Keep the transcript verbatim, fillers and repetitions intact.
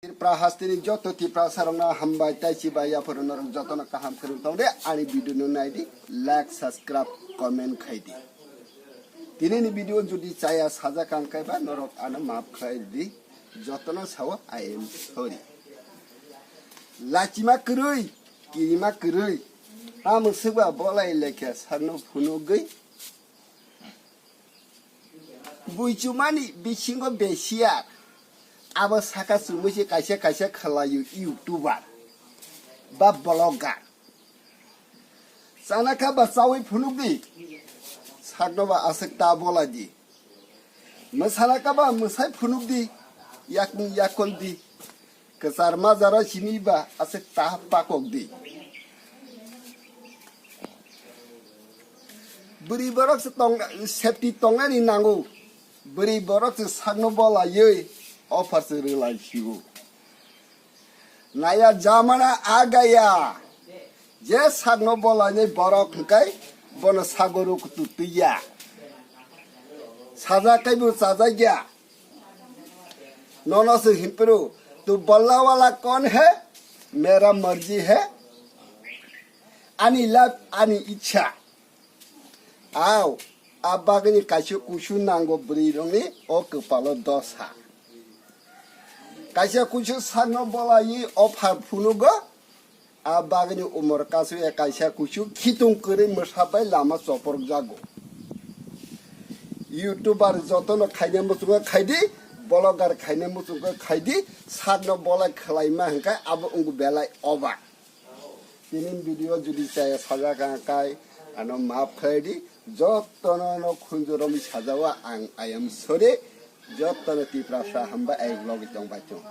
Tipra hasteni joto Tiprasa rokno hambai tei chibai yaphuru norok jotono kaham kwrwng tong de ani video no nai di, like, subscribe, comment khai di. Tini ni video jodi chaya sajak ang kaiba norok ano maaf khai di, jotono sao I am sorry. Lachima kwrwi, kirima kwrwi, tamo swkba bolai lekha sakno phunugwi. Buichumani bisingo besiar. Abo saka chumui se kaisa kaisa khwlaio YouTuber ba vlogger. Chanaka ba chawi phunukdi. Sakno ba aswk ta boladi. Mwsanaka ba mwsai phunukdi. Yakni yakoldi. Kwchar majaro simi ba aswk ta pakokdi. Bwrwi borok se tong, safety tongnani nango. Bwrwi borok se sakno bolaiwi offer se rwlai sio. Naya jamana agaya. Je sakno bolainai borok hwnkhe bono sago rw kutu twiya. Saja kaibo chajakya. Nono se himpru, tu bolla wala kon hai? Mera marji hai. Ani love, ani ichha. Aw, a bagwini kaisa kusu nango bwrwi rokni o kwpalo dosa. Kaisa kusu sakno bolaiwi offer phunugo, a bagwini umor kasu ya kaisa kusu khitung kwrwi mwsa bai lama choporok jago. YouTuber jotono khaina muchungo khaidi, vlogger khaina muchungo khaidi, sakno bolai khwlaima hwnkhe abo wngkha belai oba. Tini video jodi chaya sajak ang kai ano maaf khai di, jotono no khunju romwi sajao ang, I am sorry, jotono Tiprasa hambai ai vlog tong bai tong.